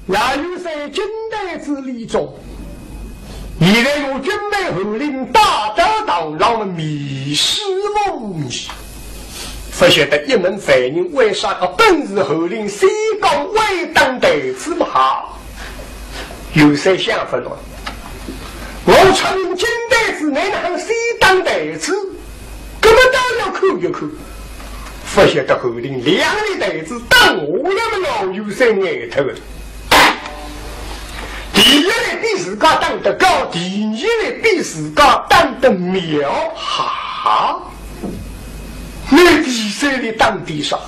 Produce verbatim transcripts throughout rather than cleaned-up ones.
也有在金台子里中，现在用军备侯林打到堂上的迷失无疑。不晓得一门犯人为啥个本事侯林先讲会当台子不好？有些想法了。我出名金台子，乃能先当台子？ 搿么倒要看一看，勿晓得侯林两粒台子打下来么，老有三眼头个。第一粒比自家打得高，第二粒比自家打得妙，哈！那第三粒打的啥？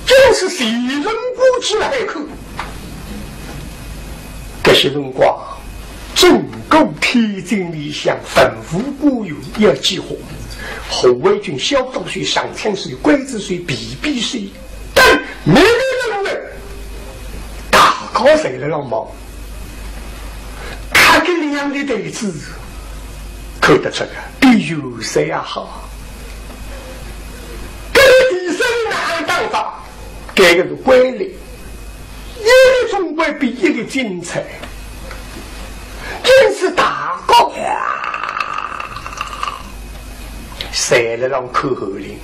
真是前人不知后人。搿歇辰光， 整个天津里向文武官员要集合，护卫军、小刀手、上枪手、刽子手、皮鞭手，等每个人物，大家侪辣浪忙。搿个两粒台子，看得出个比有些也好。搿个第三哪能打法？搿个是规律。 一个总归比一个精彩。因此大家侪辣浪看侯林。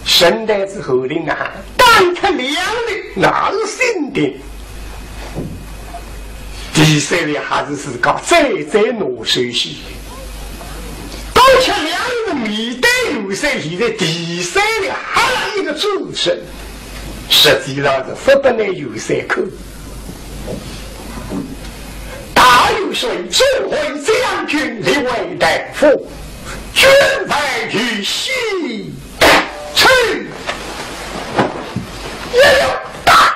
神台子侯林啊，打脱两粒，那是新的。第三粒还是自家最最拿手些。刚才两粒的面对有些，现在第三粒还有一个主持人。 实际上是勿拨倷有三口。大元帅指挥将军立为大夫，军法于西，去！一要打！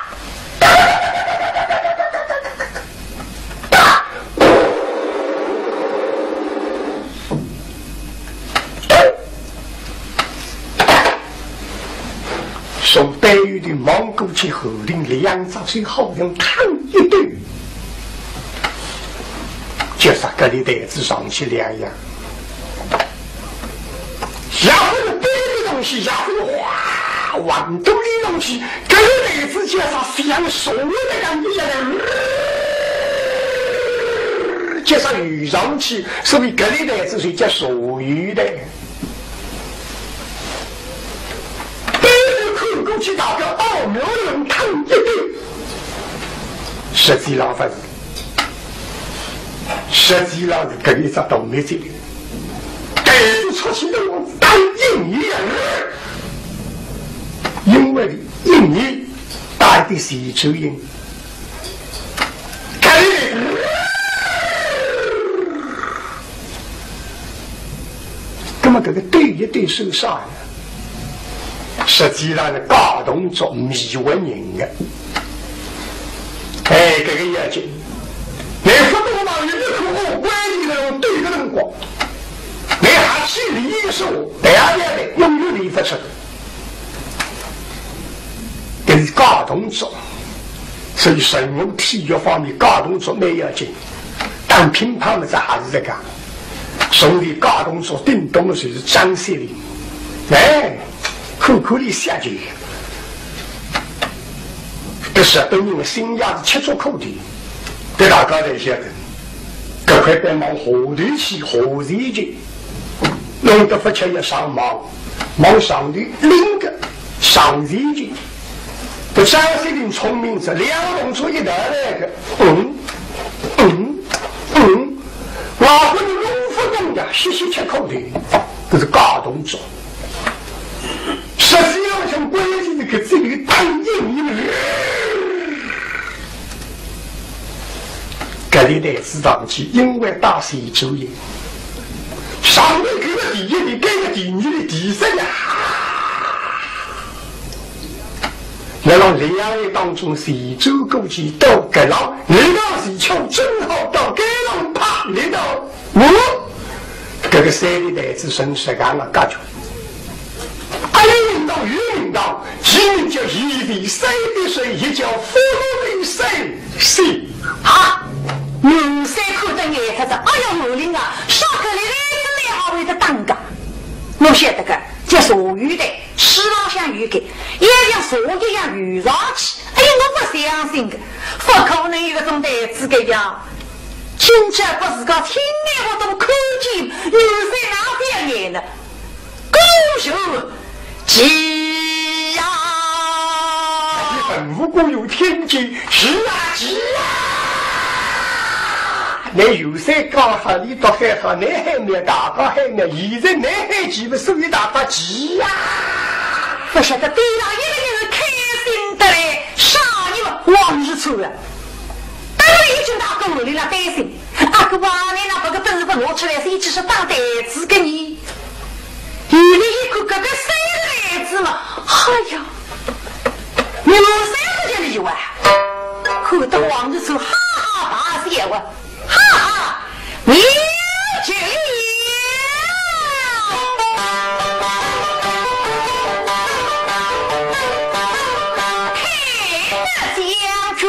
从背后头望过去，侯林两只手好像烫一顿，就像搿粒台子上去两样。然后呢，别的东西，然后哗，往肚里弄去，搿粒台子就像像蛇一样一样，就像游上去，所以搿粒台子就叫蛇游台。 背后看过去，大概奥妙人烫一顿。实际上勿是，实际上是搿一只倒霉机灵，台子出去辰光打一年，因为一年打的是周英。 搿么搿个对一对算啥呢？实际上是假动作迷惑人的。哎，搿个要紧。倷勿懂嘛，有一口恶关里头对个辰光，倷还去理一手，对啊对啊对，永远理勿出。 搿是假动作，所以人物体育方面假动作蛮要紧。打乒乓么，这还是这个，所以假动作顶懂的就是张学良。哎，看看伊下去，搿日本人的心也是吃足苦的，搿大家侪晓得。搿块板往下头去，下头去。 弄得勿吃也上忙，往上头拎个上前去。搿张学良聪明是两动作一道来个，嗯，嗯，嗯，外国人弄勿懂的，歇歇吃苦头，搿是假动作。实际上像关键是搿只有打硬硬。 搿粒台子上去，因为打前奏音，上头搿个第一粒，搿个第二粒，第三粒，辣辣两粒当中前奏过去，到搿浪，你讲是巧正好到搿浪，啪，力道，哦，搿个三粒台子顺势搿样夹住。 哎，有名堂，有名堂，其名叫一粒三滴水，也叫福禄寿星。啊，刘三看得眼特着，哎呀，侯林啊，啥个来来来还会得打个？我晓得个，叫茶游台，书浪向有个，也像茶一样游上去。哎呀，我相信个，勿可能有搿种台子个呀。今朝勿是讲亲眼目睹看见，有啥哪能呢？ 高手急呀！文武官员听见，急啊，急啊！那有啥讲好，俚笃喊好，倷喊么，大家喊么，现在倷喊急么，所以大家急呀！勿晓得边浪一个人开心得来，啥人嘛？王日初啊！当然已经大哥屋里了担心，阿哥啊，倷哪能搿个本事勿拿出来，是一直是打台子个呢？ 现在一看搿个三个台子嘛，哎呀，你们三个叫俚啊？看得王日初哈哈大笑啊，哈哈，你这个太将军。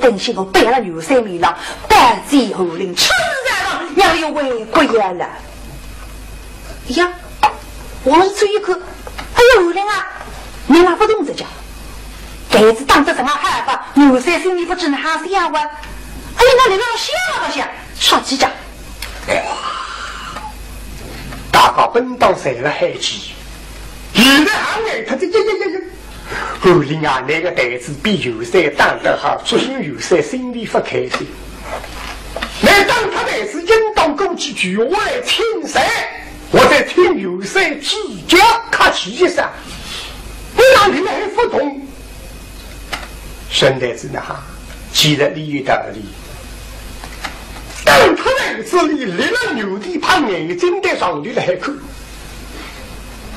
等歇我摆了刘三面浪，摆仔侯林，吃仔了，要有回归呀了。 呀，王日初一看，哎呀，侯林啊，倷哪勿动这家？台子打得实梗好法，刘三心里勿知哪哈想啊？哎呀，哪能想啊，勿想，说几家？大家本当侪辣海气，现在还爱他这呀呀呀呀！ 侯林啊，倷个台子比刘三打得好，说明刘三心里勿开心。倷打脱台子，应当过去求我来请罪，我再请刘三指教，客气一声。倷哪能还勿动？沈台子呢，其实俚有道理。打脱台子，俚立了原地，拍眼睛对上头来看。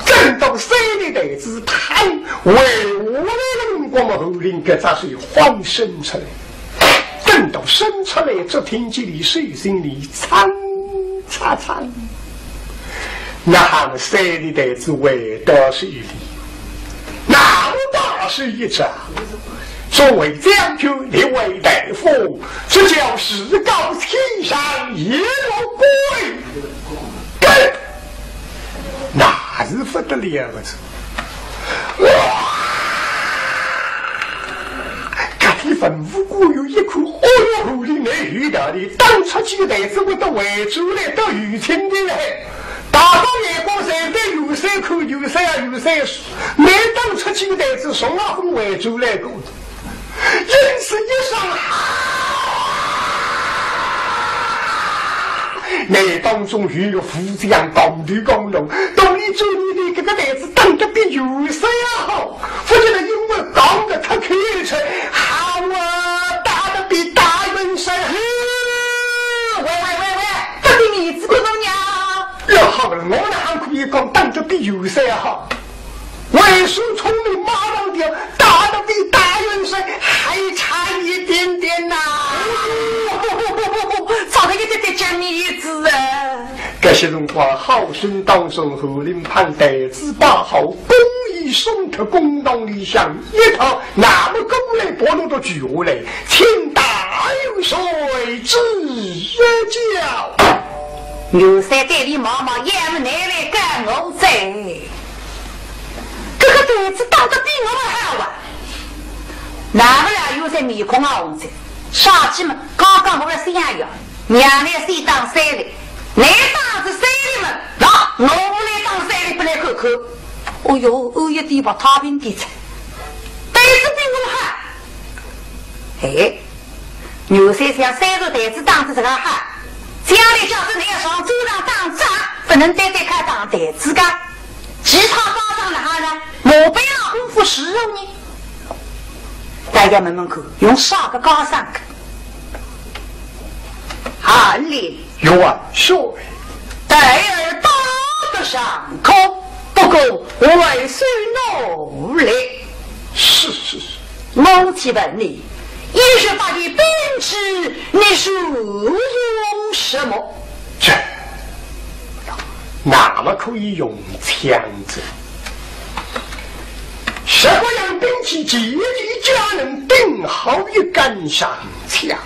等到三粒台子，砰，回下来的辰光嘛，侯林搿只手忽伸出来，等到伸出来，只听见俚手心里锃锃锃。那么三粒台子回到手里，那么大手一只，作为将军，立为大夫，这叫趾高气扬，也要跪。 那还是不得了个子。哇！搿天文武官员一看，哦哟，何里来有道理，打出去个台子会得回转来到有情的嘞。大家眼光侪对有三看，有三啊，有三，没打出去个台子从来没回转来过。 因此一声啊，那当中有一个副将讲头讲脑，肚里嘴里的搿个台子打得比有三啊好，不晓得因为讲得太口吃，好啊，打得比大元帅好。喂喂喂喂，到底你是不能呀？要好了，我哪还可以讲打得比有三啊好？ 为数聪明马上就打得比大元帅还差一点点呐。早个一点点讲你一子啊。搿些辰光，好生当中，何林判台子摆好，恭衣松脱，公堂里向一套，那么过来，拨弄到举下来，请大元帅指教。元帅对俚望望，要么拿来告我哉。 搿个台子打得比我们好啊！那么啦，有些面孔啊红着，啥体嘛？刚刚我们三样，娘来先打三粒，你打仔三粒嘛，那我来打三粒，不来看看。哦哟，我一点把太平点菜，台子比我好。哎， 元帅想，虽然台子打得实梗好，将来假使你要上战场打仗，不能单单靠打台子个，其他家当哪哈呢？马背上功夫是用呢。大家问问看，用啥个家当个？韩林，有啊，说。待尔打得尚可，不过还需努力。是，是，是。 我且问你，一十八的兵器，你是用什么？这，那么可以用枪子。十八样兵器，件件皆能顶好一杆长枪。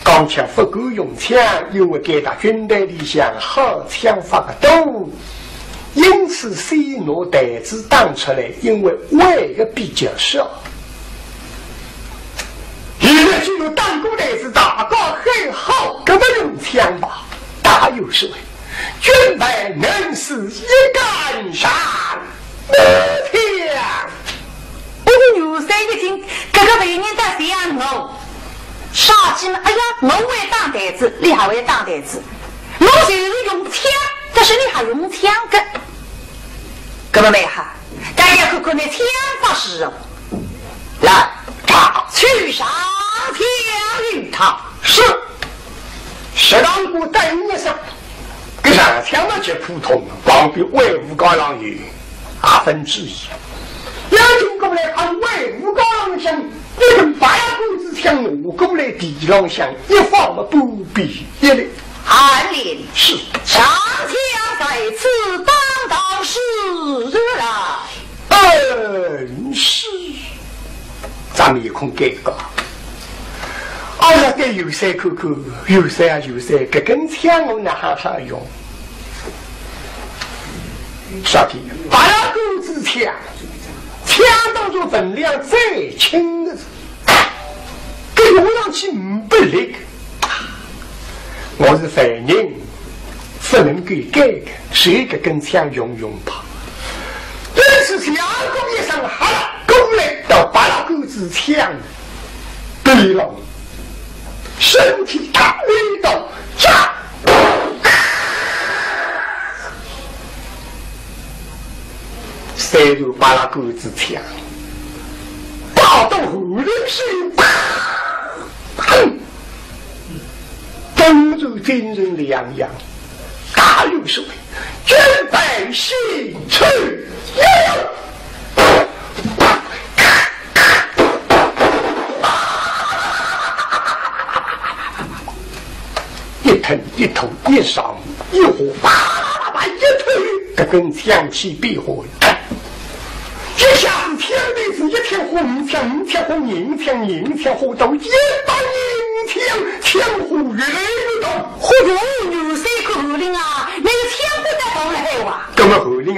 刚才不敢用枪，因为该搭军队里向好枪法个多，因此先拿台子打出来，因为会个比较少。现在既然打过台子，大家喊好，那么用枪吧。大元帅，军牌能使一杆长 我听。不过元帅一听，搿个为人家这样哦，啥体嘛？哎呀，我会打台子，你还会打台子？我就是用枪，但是你还用枪个？搿么蛮好，大家看看你枪法是哦。来，打去上枪与他。是。石当官答应一声， 搿长枪嘛，就普通，旁边威武高郎有二分之一。要听过来，俺威武高郎响，一根白骨子枪拿过来，地浪向一放嘛，不比一哩。韩林，是。长枪在此，当道是啦。嗯，是。 咱面孔尴尬。哎呀，对元帅看看，元帅啊，元帅，搿根枪我哪哈好用？啥体？白骨子枪，枪当中分量最轻的，搿用上去呒不力。 我是犯人，不能够改个，所以搿根枪用用吧。于是相公一声喊了，过来到白骨子枪对牢，身体踏一刀，扎！虽然白骨子枪打到喉咙上，砰！ 当时精神两样，大元帅，军牌献出，有！一推一拖，一上一下，啪啦啪啦啪一推，搿根枪器变化了。 一下子枪头子一天花五枪，五枪花银枪，银枪花到一百银枪，枪花越来越大。嚯哟，元帅看林啊，那个枪不得动了海哇！那么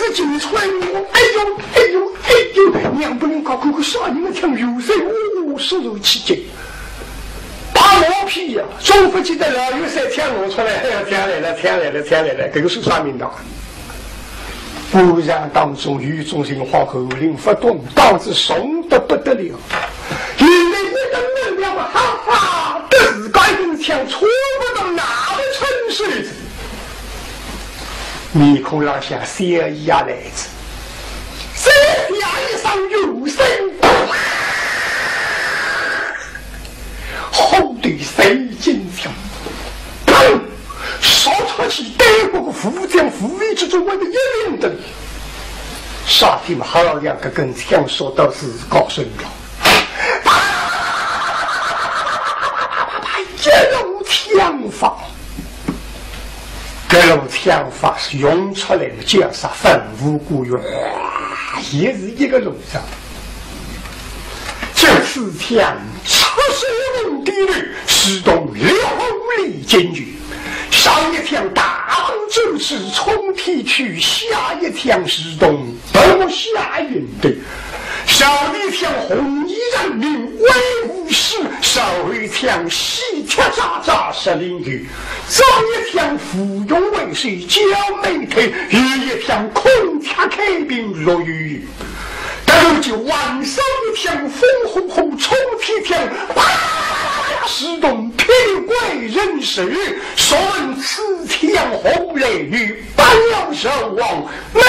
自己穿我，哎呦，哎呦，哎呦，娘不能搞，看看啥人来抢有谁，哦，肃然起敬。拍马屁呀，总勿见得老有谁抢我出来，哎呀，抢来了，抢来了，抢来了，搿个是啥名堂？鼓场当中有种情况，侯林勿懂，当时重得不得了。现在一等人了，哈哈，得自家一人抢，错不得哪个趁势。 面孔浪向笑意也来哉，再叫一声有声，后头三斤枪，砰，说出去，对过个副将副委之中，我的一命的。啥地方好像搿根枪说到自家身上。 一路枪法，搿路枪法是用出来的，叫啥粉舞古月，也是一个路子。这四枪出手用地头，如同六里金鱼，上一枪大浪走势冲天去，下一枪如同 白雲下云头，少一枪红衣长领威武势，少一枪西铁扎扎石林头，左一枪扶摇为首叫美腿，右一枪空切开屏落雨。突然间，横扫一枪风呼呼冲天枪，啪，如同霹雳怪人首，所闻此枪何来，与百鸟兽王 美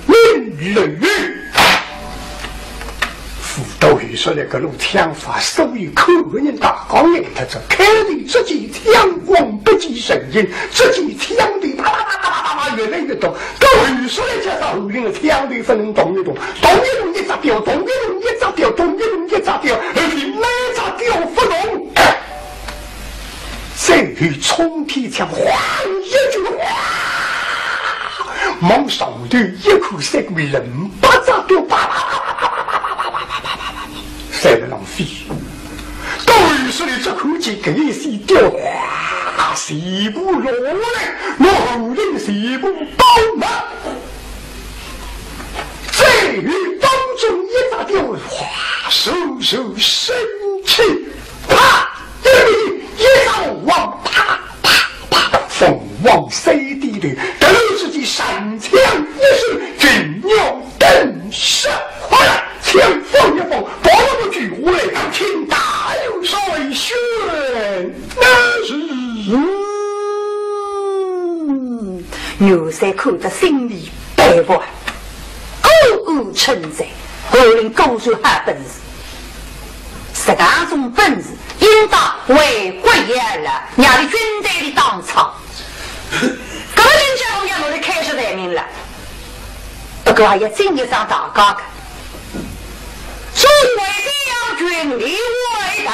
名楼。武大元帅搿路枪法，所有看个人大家呆脱哉，开头只见枪光不见人影，只见枪头啪啪啪啪啪啪啪越来越多，到后首来叫啥侯林个枪头勿能动一动，动一动一只雕，动一动一只雕，动一动一只雕，而且每只雕勿动。 再后冲天枪，哗一记，哗，往上头一看，三个人八只雕，啪啪啪啪啪啪啪啪啪啪啪啪啪啪，侪辣浪飞。到后首来只看见搿一些雕，哗，全部落下来，拿侯林全部包没。再后当中一只雕，哗，嗖嗖升起，啪！ 一只龙王啪啪啪，凤凰三点头，突然之间长枪一声，金鸟登蛇，哗啦，枪放一放，跑了个去，我来当听大元帅宣，那是。嗯，元帅看得心里佩服啊，暗暗称赞，侯林果然好本事。 实梗种本事，应当为国效劳，让伊军队里当差。搿么今朝我要拿伊开除罪名了，不过也要敬一声大家个。作为将军，列位大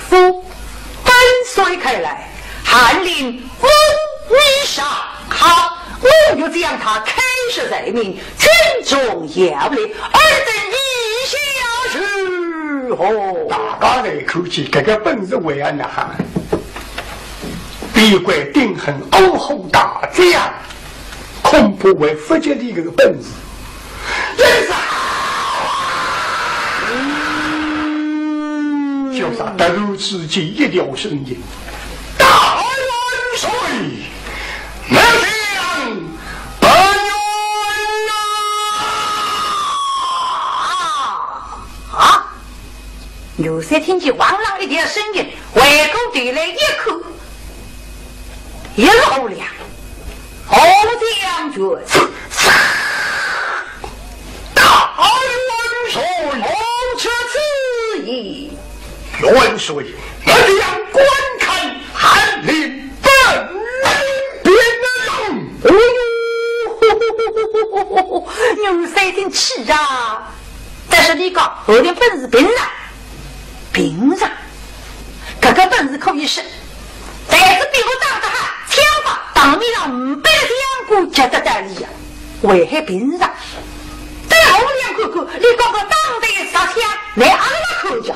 夫，本帅看来，韩林武艺尚好，我欲将他开除罪名，军中效力，尔等意下如何？大家侪看见搿个本事为何呐喊？边关顶狠，傲虎大将，恐怕还勿及伊搿个本事。 叫啥？突然之间一条声音：“大元帅，末将不远呐！”啊！元帅听见王朗一条声音，回过头来一看， 也是侯亮。侯将军，大元帅，何出此言？元帅，末将观看韩林本领便知。哎呦，元帅一听气啊！ 但是伊讲，侯亮本事平常，平常，搿个本事可以说，但是比我打得好，枪法，当面上呒不两个叫得得伊呀，为何平常？但侯亮看看，伊讲个打得实枪，乃阿拉看讲，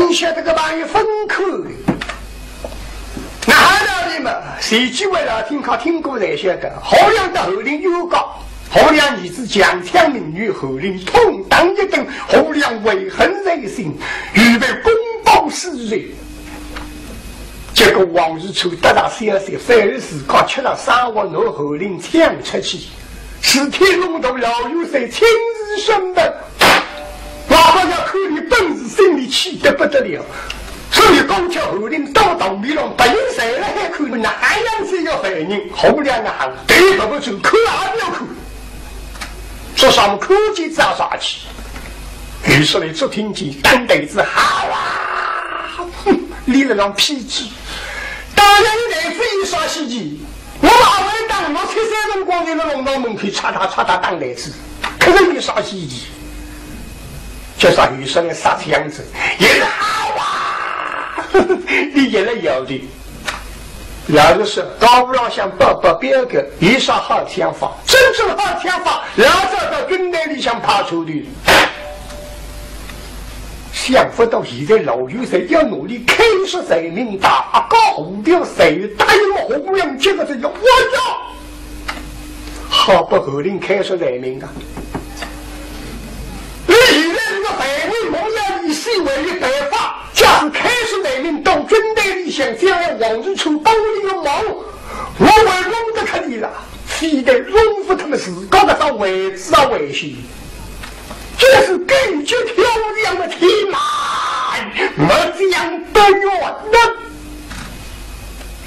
勿晓得个朋友勿看个。那还道理嘛，前几回老听客听过侪晓得，侯亮搭侯林有讲，侯亮儿子强抢民女，侯林痛打一顿，侯亮悔恨在心，预备公报私仇。结果王世充得到消息，反而自家吃了生活，拿侯林抢出去。事体弄到老元帅亲自审问，老板要看你本事，心里气得不得了。所以刚才侯林到堂面上，别人侪辣海看，哪样子一个犯人，侯亮啊，对不住，看也不要看。 说啥么看见啥啥去。于是呢，只听见打台子，好啊，哼，立了张批子，打了一台子有啥稀奇？我老外打，我七岁辰光在那弄堂门口嚓嗒嚓嗒打台子，可是有啥稀奇？就说于是呢，杀枪子，也是好啊，你也来要的。 老实说，高屋浪向摆摆标个，有啥好枪法？真正好枪法，老早到军队里向派出的。想不到现在老元帅要拿俚开除罪名，大家红标，侪答应了，红标这个是要我要。 好不侯林开除罪名啊！你现在这个犯人，我要以死为一办法，假使开除罪名，到军队里向，将来王世充帮你个忙，我会弄得开你了，非但弄不脱么自家个啥位置啊危险，这是狗急跳墙的天哪，没讲不远的。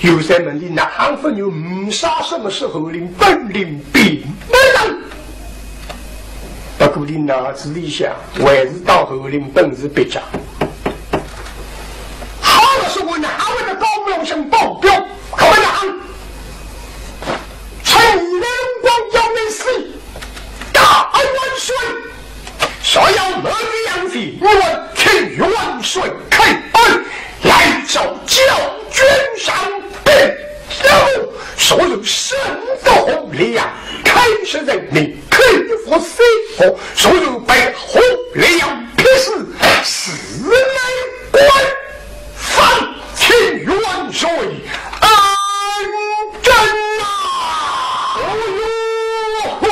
有些问题哪哼勿有，没啥什么是侯林本领并不能。不过你脑子里想，还是当侯林本事比较。好了，说我哪会得高标上保镖，可不哪哼？趁你的辰光要你死，大恩万岁！ 若要没良心，我请万岁开恩，来找教军上禀。要不，所有沈国侯亮，开除罪名，开除死后，所有被侯亮劈死，死难关。 放，请万岁安dân啊！哎呦，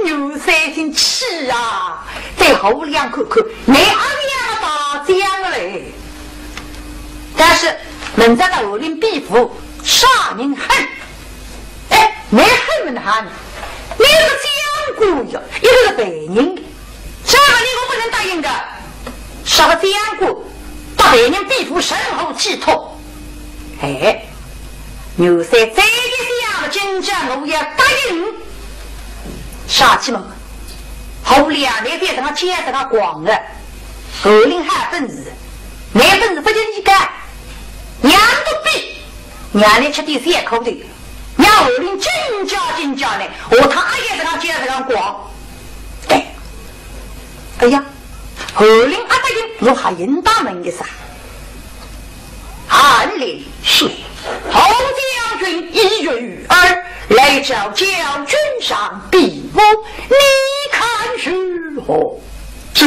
元帅一听气啊，对侯亮看看，倷阿娘大将嘞。但是明朝个侯林比武，啥人恨？哎，倷恨不哪哼？倷是将官呀，一个是犯人。 这个你我不能答应的。啥个将官，搭犯人比武，成何体统？哎，元帅再一想，今朝我要答应。啥体么？侯亮倷覅搭我讲啥个光了，侯林好本事，倷本事不及俚个，让俚比，让俚吃点小苦头。 让侯林进家进家呢，下趟阿要搭我讲啥个光。对。哎呀，侯林阿答应，我还应当问一声。韩林。是。侯将军一言而来找教军上比武，你看如何？ 这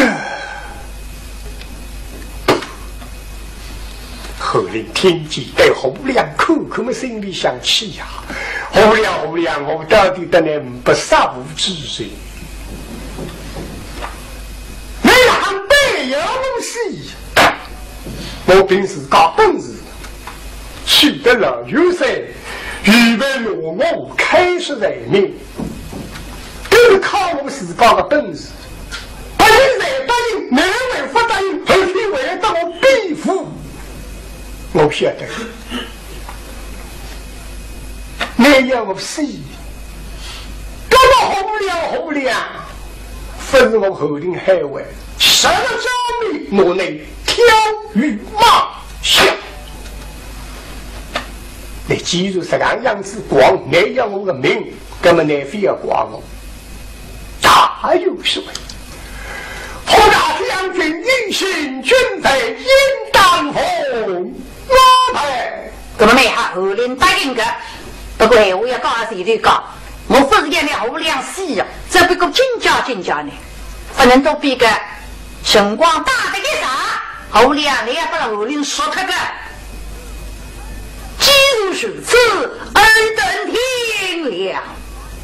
侯林听见对侯亮口口么心里想气呀，侯亮，侯亮，我到底得倷勿杀无之罪。倷还背要我死，我凭自家本事，取得老元帅，预备拿我开除罪名，都是靠我自家的本事。 答应才答应，倷还勿答应，而且还要搭我比武。我晓得，倷要我死，搿么侯亮，侯亮，勿是我侯林害话，什么招你，我乃跳于马下。倷既然这个样子讲，倷要我的命， 那么倷非要怪我，大元帅，何大将军一心军法，应当奉安排。那么倷还侯林答应个，不过闲话要讲到前头讲，我不是要拿侯亮死啊，只不过进家进家呢，不能都比个 辰光打得一长，侯亮倷要把侯林杀脱个。既然如此，尔等听了。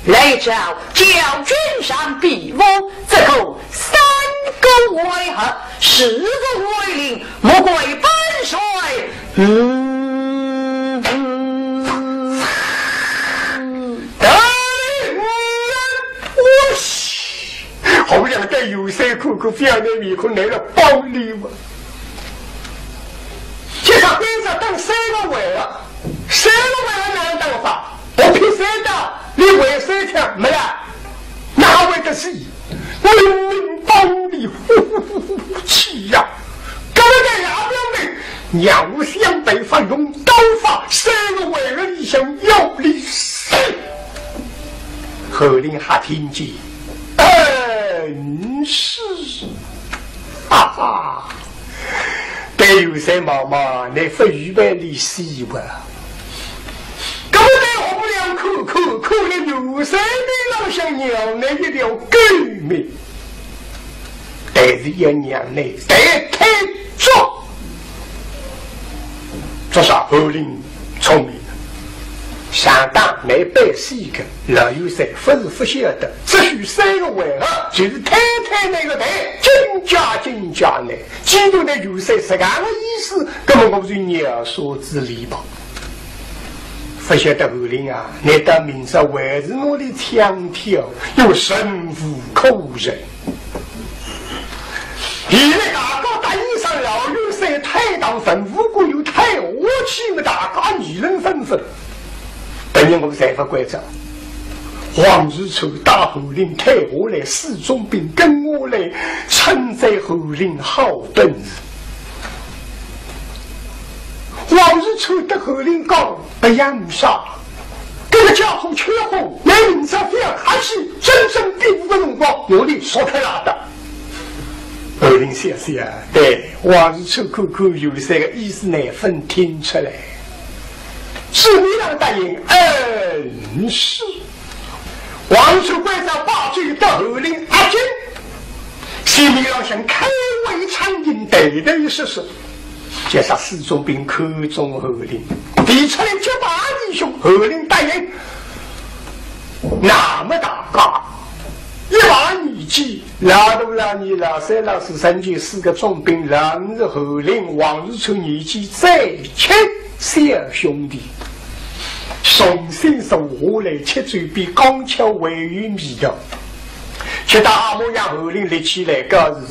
来找教君上比武，这个三个回合，是否为令，莫怪本帅。嗯，嗯，大人，我去。好像对有些苦苦非要那面孔来了暴力嘛。这场官司打三个回合，三个回合哪能打法？ 我劈三刀，你回三枪，没了，哪会得死？我命令帮你，呼呼呼呼呼，气呀！搿么个老表妹，让我想办法用刀法，三个回合里向要你死。侯林还听见，嗯，是，哈哈。 对有些妈妈，你不预备你死吧？搿么对红娘看看，看了有些的老想让你一条狗命，但是要让你得太重。这是侯林聪明。 上当没背死个，老有些不是不晓得，只许三个回合，就是太太那个台，金家金家呢，既然那有些是搿个意思，那么我就饶恕之礼吧。不晓得侯林啊，你到明朝还是那里强挑，又忍无可忍。现在大家答应上老有些太当文武官有太和气么，大家议论纷纷。 本人我才不关照。王如初带侯林退下来，四种兵跟我来，称赞侯林好本事。王如初对侯林讲，不要杀，搿个家伙缺货，拿明朝覅客气，真正比武的辰光，我哩说开了的。侯林笑笑，对，王如初看看有这个意思呢，分听出来。 书面上答应，嗯，是。王守关照把酒到侯林阿金，心里要想开胃畅饮，对对是是。这是四种兵看中侯林，提出来结拜弟兄，侯林答应。那么大家，一把年纪，老大老二老三老四，三舅四个总兵，老五是侯林，王守年纪最轻。 小兄弟，重新坐下来吃酒比刚吃还有味道。吃到阿毛样侯林立起来，告辞。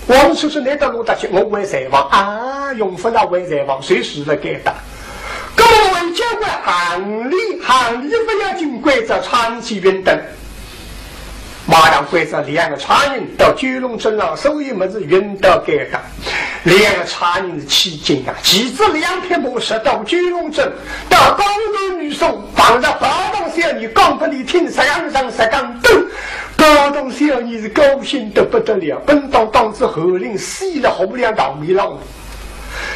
王叔叔，你到哪搭去？我回柴房啊，用不着回柴房，随时了该搭。那么我叫个行李，行李不要紧，关照差人去运等。 马上关照两个差人到九龙镇上，所有物事运到该搭。两个差人是起劲啊，骑着两匹马，直到九龙镇，到高头女宿，碰着高堂小二，讲拨俚听，实梗上实梗斗。高堂小二是高兴得不得了，本当当仔侯林死了，好不了倒霉了。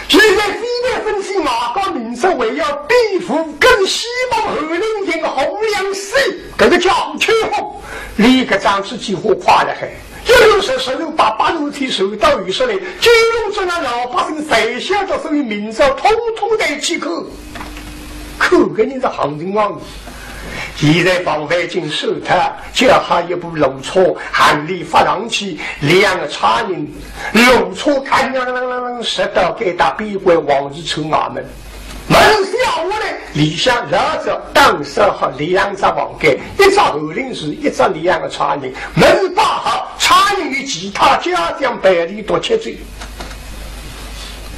现在非但勿死，外加明朝还要比武，更希望侯林赢红娘死，搿个家伙缺货，连搿桩事体花快了海，一路说说路，八八路天说到有说来，九龙镇上老百姓侪晓得，所以明朝统统带去看，看个人是行情旺。 现在防范紧收脱，脚下一部路车，行李发上去，两个差人，路车当啷啷啷啷，直到该搭边关王氏村衙门。门下下来，里向老早打扫好两只房间，一只侯林住，一只两个差人，门摆好，差人与其他家将陪俚笃吃酒。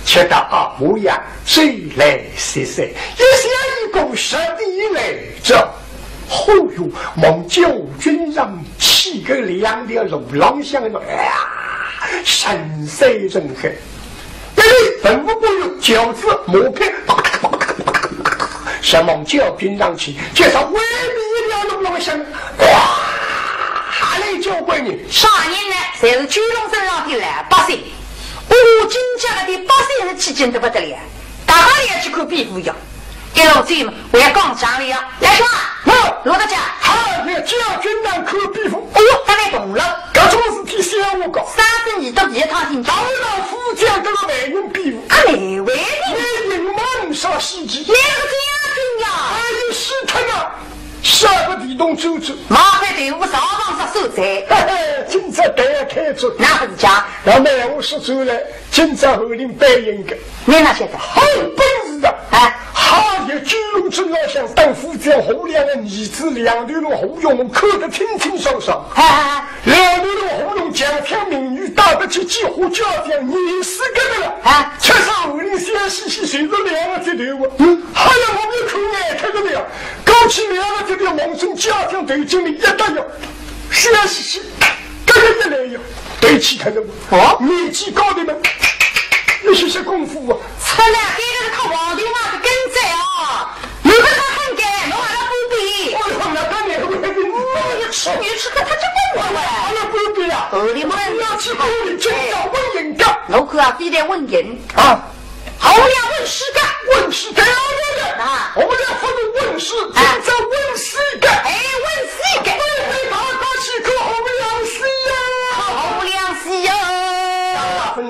吃到阿模样，酒来色散，一想一个实地来着。 嚯哟，望教君上去个两条路浪向个，哎呀，人山人海。那里文武官员轿子马匹，是望教君上去，就是外面一条路浪向，哇，还来交关人。啥人呢？侪是九龙镇上的老百姓。哦，今朝个的百姓是起劲得不得了，大家侪要去看比武呀。 一路走嘛，我要讲讲了呀。来说啊，我，罗大家，好，那叫军长可比武。哦哟，大概懂了。搿种事体先我讲。三十年都别趟听到。到了副将跟个万人比武。啊，没问题。你赢嘛，你啥事体？那个将军呀。哎，你是他妈，舍不得动转转。马快队伍上上上手在。嘿嘿，今朝大开足。那不是假？那么闲话说转来，今朝侯林摆赢个。你哪晓得？好本事的。哎。哈，也九龙镇老乡当副将侯亮的儿子，两头路侯勇，我看得清清爽爽。哎哎哎。两头路侯勇，强抢民女，打得起几乎家将，廿四个的了。哎。吃上侯林笑嘻嘻，随着两个接头啊。嗯。还有我们看眼看个了。 过去两个这个王孙家将头颈里一搭呀，笑嘻嘻，搿个一来呀，对起开的。哦。年纪高的嘛，一歇歇功夫啊。出来，搿个是靠皇帝嘛，是跟着啊。侬搿个很该，侬还要不比。哦，那当然，我还是哦，有吃有吃的，他就不管了。还要不比啊？哦，你们要去管理，真要稳人家。侬可啊，非得稳人。啊。 侯亮问世个。问世个。啊。侯亮勿是问世，哎。今朝问世个。哎，问世个。哎，大家去看侯亮死呀。看侯亮死呀。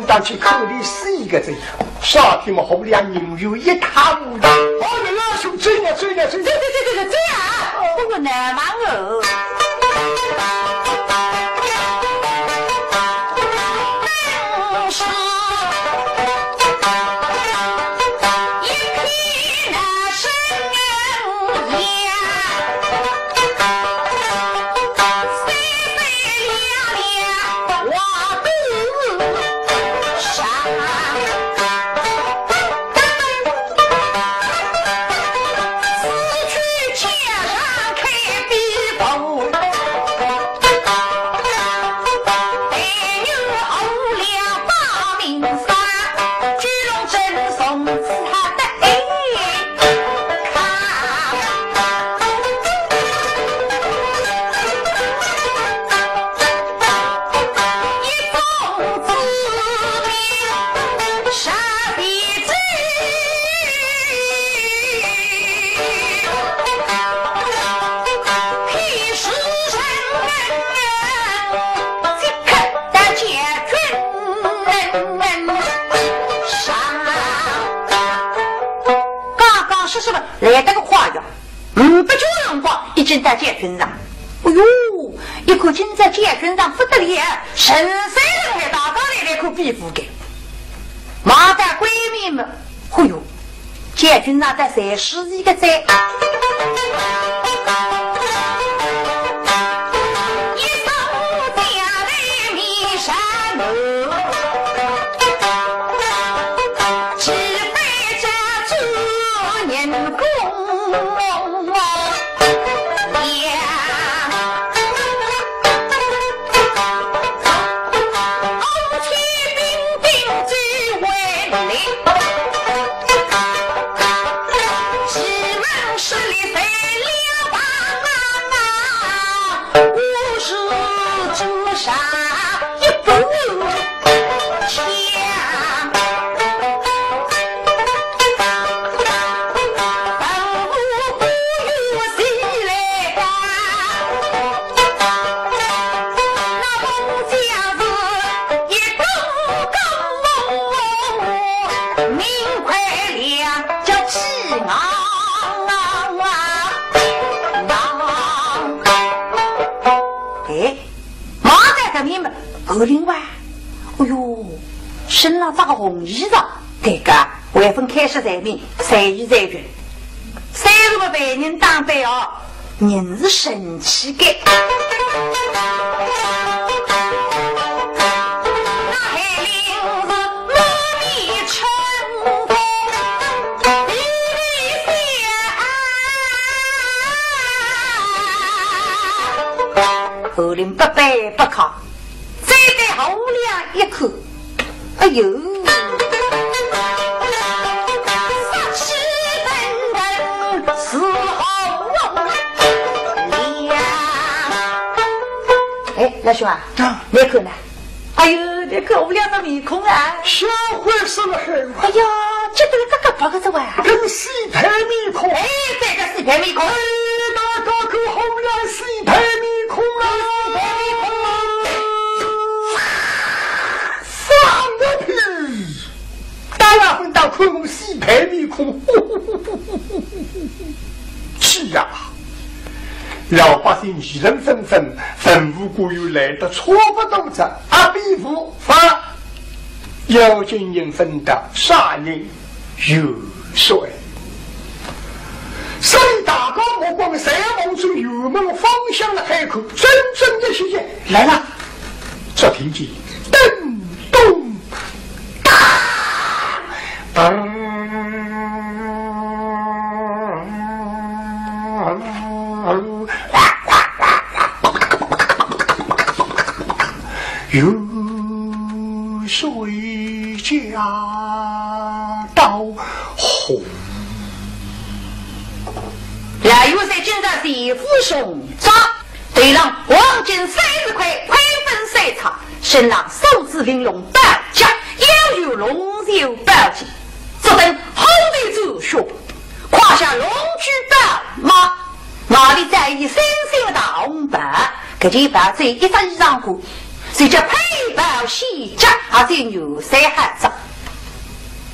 大家去看伊死个这，啥体嘛，侯亮人有一塌糊涂。哦，那兄弟，这样，这样，这样。这，这，这，这，这样啊，不过难忘哦。刚刚说说了，来得个快呀，嗯，勿久辰光已经到将军场。哎哟，一看今朝将军场不得了，神山人还大家来来看比武个。马到关面么，哎哟，将军场在谁是一个在？哎，马在搿面嘛，侯林哇，哎哟，身浪着个红衣裳，搿个还朆开始才明，才艺才俊。虽然么被人打扮哦，人是神气个。侯林不卑不亢，再对侯亮一看，哎哟，杀气腾腾似火燎。哎，老兄啊，啊。你看呢？哎哟，你看我们两个面孔啊。笑话说了很。哎呀，这个这个白个是哇。跟死牌面孔。哎，这个死牌面孔。哎，大家看红亮死牌面孔啊。死牌面孔啊。啥个屁！大家分到看我死牌面孔。是呀。老百姓议论纷纷，文武官员来得差不多哉，阿比武法，要紧人问道啥人？元帅。所以大家目光侪望准辕门方向辣海看，真正的时间来了，只听见噔咚当当。元帅驾到hommes。老元帅今朝是一副重装，头浪黄金三十块，块粉三叉，身浪数字玲珑宝甲，腰有龙首宝剑，只等虎头战靴，胯下龙须宝马，外里再一身新的大红袍，搿件袍子一只衣裳裤，是叫配袍戏甲，也是元帅好着。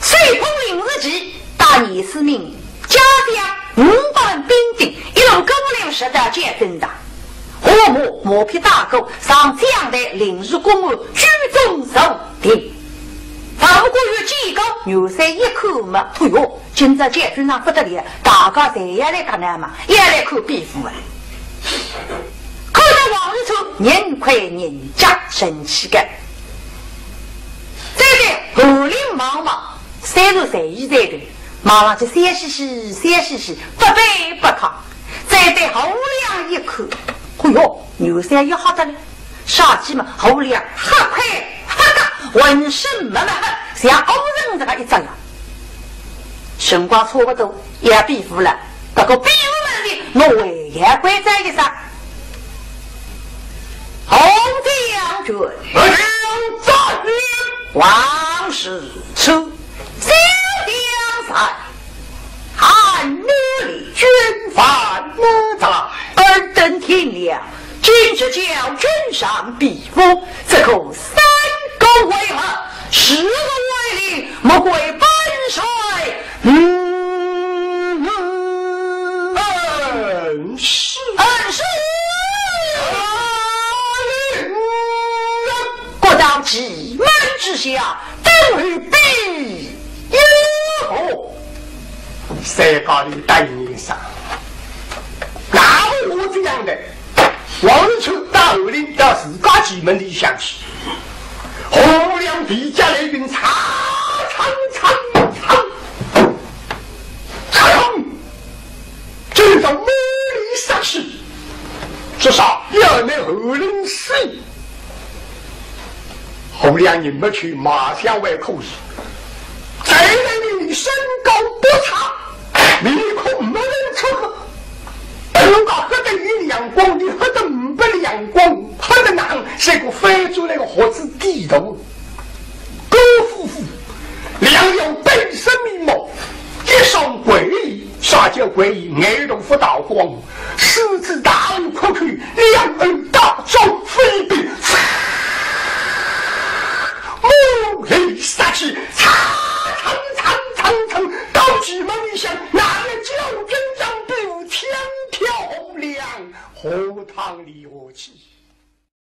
手捧令字旗，带严世民、嘉奖五班兵丁，一路过来直到建军场。 下马，马匹打过，上讲台，令字公案，居中坐定。文武官员见过，元帅一看嘛，哎哟，今朝建军场勿得了，大家侪要来搭呢嘛，要来看比武啊。看到王世充，人快人家神气个。再看侯林望望，虽然在意在的，马上就笑嘻嘻，笑嘻嘻，不卑不亢。 再对侯亮一看，哎哟，元帅要吓得了，啥体嘛，侯亮吓快吓个浑身没没汗，像乌贼搿个一只样。辰光差不多要比武了，不过比武门前，我还要关照一声。侯将军，侯将军，王世充，小将在。 按律军法，奴才尔等听了，今日叫君上比武，这个三个为何？十个为令，莫怪本帅。嗯，嗯，嗯，是，嗯，是。各到蓟门之下，等候比 哟吼！三家头答应一声，那么我这样的，王世充到侯林到自家蓟门里向去，侯亮皮甲来一柄，嚓嚓嚓嚓，嚓，就到门里上去，至少要拿侯林死。 侯亮人没去，马上会可以。再来呢，你身高不差，你可没人出去。等到黑得有亮光，你黑得没亮光，黑得难，这个翻转那个盒子底头。高夫妇，两条背身眉毛，一双桂衣，啥叫桂衣？眼头不倒光。 四肢大有阔腿，两耳大张，飞奔，嚓，目雷杀气，嚓，嚓，嚓，嚓，嚓，到蓟门里向，拿了九根长柄，枪挑红梁，荷塘里下去。